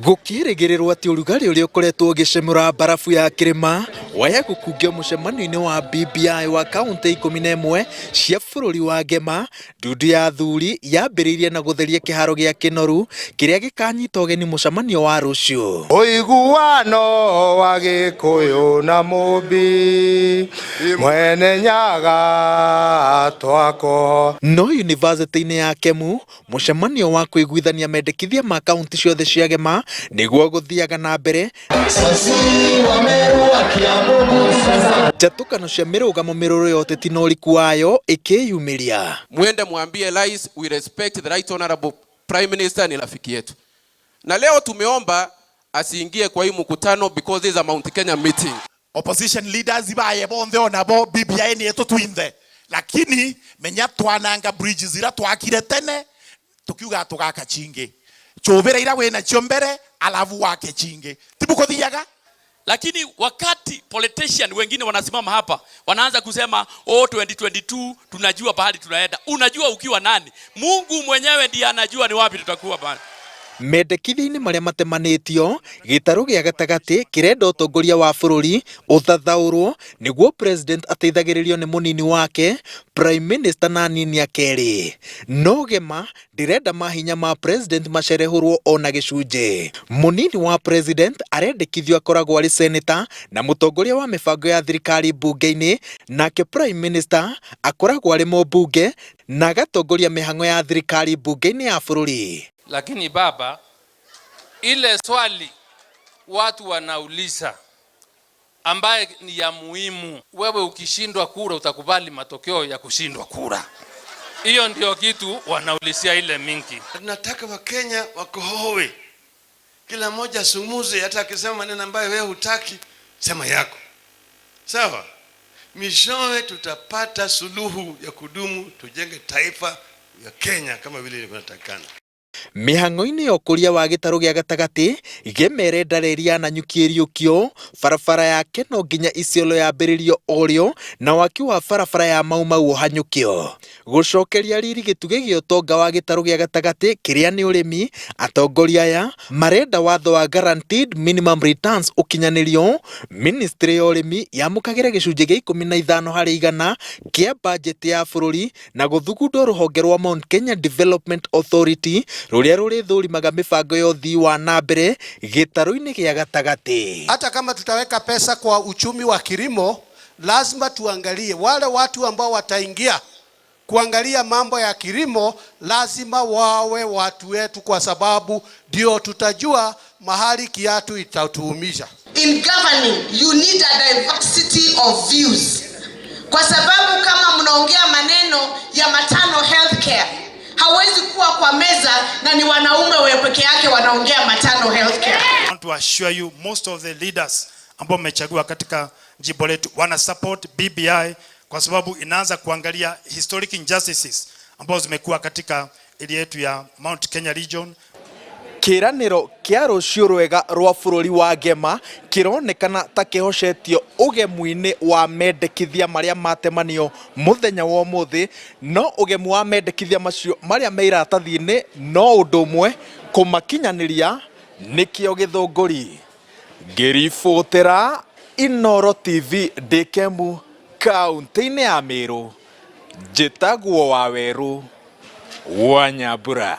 Gũkĩrĩgĩrĩrwo atĩ ũrugarĩ ũrĩa ũkoretwo ũgĩcemũra mbarabu ya kĩrĩma waya gũkungio mũcemanio-inĩ wa BBI wa kaunti 11 cia bũrũri wa Ngema, ndundu ya athuri yambĩrĩirie na gũtheria kĩharo gĩa Kĩnoru kĩrĩa gĩkanyita ũgeni mũcemanio wa rũciũ. Ũiguano wa Gĩkũyũ na Mũmbi Mwene Nyaga twako. No yunivasĩtĩ-inĩ ya Kemu, mũcemanio wa kũiguithania mendekithia ma kaunti ciothe cia Gema nĩguo gũthiaga na mbere. Njatũkano cia mĩrũgamo mĩrũrũ ya ũteti na ũriku wayo ĩkĩyumĩria. Mwende mwambie rais, we respect the right honorable prime minister, ni rafiki yetu, na leo tumeomba asiingie kwa hii mkutano because this is a Mount Kenya meeting. Opposition leaders ibaye bonthe onabo BBI ni tutwinthe, lakini menya twananga bridges ira twakire tene tukiuga tugaka chingi chuvira ira wina cio mbere alafu wake chingi tibukuthiaga. Lakini wakati politician wengine wanasimama hapa wanaanza kusema, "Oh, 2022 tunajua pahali tunaenda." Unajua ukiwa nani? Mungu mwenyewe ndiye anajua ni wapi tutakuwa bana. Mendekithia-inĩ marĩa matemanĩtio, gĩtarũ gĩa gatagatĩ kĩrenda ũtongoria wa bũrũri ũthathaũrwo nĩguo president ateithagĩrĩrio nĩ mũnini wake, prime minister na anini ake erĩ. No Gema ndĩrenda mahinya ma president macerehũrwo ona gĩcunjĩ. Mũnini wa president arendekithio akoragwo arĩ senator na mũtongoria wa mĩbango ya thirikari mbunge-inĩ, nake prime minister akoragwo arĩ mũmbunge na agatongoria mĩhang'o ya thirikari mbunge-inĩ ya bũrũri. Lakini baba, ile swali watu wanauliza ambaye ni ya muhimu, wewe ukishindwa kura utakubali matokeo ya kushindwa kura? Hiyo ndio kitu wanaulizia ile mingi. Tunataka Wakenya wakohoe, kila mmoja asumuze, hata akisema maneno ambayo wewe hutaki, sema yako sawa. Mwishowe tutapata suluhu ya kudumu, tujenge taifa ya Kenya kama vile ilivyotakikana. Mĩhang'o-inĩ ya ũkũria wa gĩtarũ gĩa gatagatĩ, Gema ĩrenda reri ya Nanyuki ĩriũkio, barabara ya Kenol nginya Isiolo yambĩrĩrio orĩo na waki wa barabara ya Mau Mau ũhanyũkio. Gũcokeria riri gĩtugĩ gĩa ũtonga wa gĩtarũ gĩa gatagatĩ kĩrĩa nĩ ũrĩmi, atongoria aya marenda watho wa Guaranteed Minimum Returns ũkinyanĩrio, ministry ya ũrĩmi yamũkagĩre gĩcunjĩ gĩa 15% kĩa bajeti ya bũrũri na gũthugundwo rũhonge rwa Mount Kenya Development Authority rũrĩa rũrĩthũrimaga mĩbango ya ũthii wa na mbere gĩtarũ-inĩ gĩa gatagatĩ. Hata kama tutaweka pesa kwa uchumi wa kilimo, lazima tuangalie wale watu ambao wataingia kuangalia mambo ya kilimo, lazima wawe watu wetu, kwa sababu ndio tutajua mahali kiatu itatuumisha. In governing you need a diversity of views, kwa sababu kama mnaongea maneno ya maternal health care, hawezi kuwa kwa meza na ni wanaume we peke yake wanaongea maternal health care. I want to assure you most of the leaders ambao mmechagua katika jimbo letu wana support BBI kwa sababu inaanza kuangalia historic injustices ambazo zimekuwa katika area yetu ya Mount Kenya region. Kĩranĩro kĩa rũciũ rwega rwa bũrũri wa Ngema kĩronekana ta kĩhocetio ũgemu-inĩ wa mendekithia marĩa matemanio mũthenya wa ũmũthĩ, no ũgemu wa mendekithia macio marĩa me iratathi-inĩ no ũndũ ũmwe, kũmakinyanĩria nĩkĩo gĩthũngũri. Ngĩribotera Inooro TV ndĩ Kembu, kaũntĩ-inĩ ya Meru, njĩtagwo Wawerũ wa Nyambura.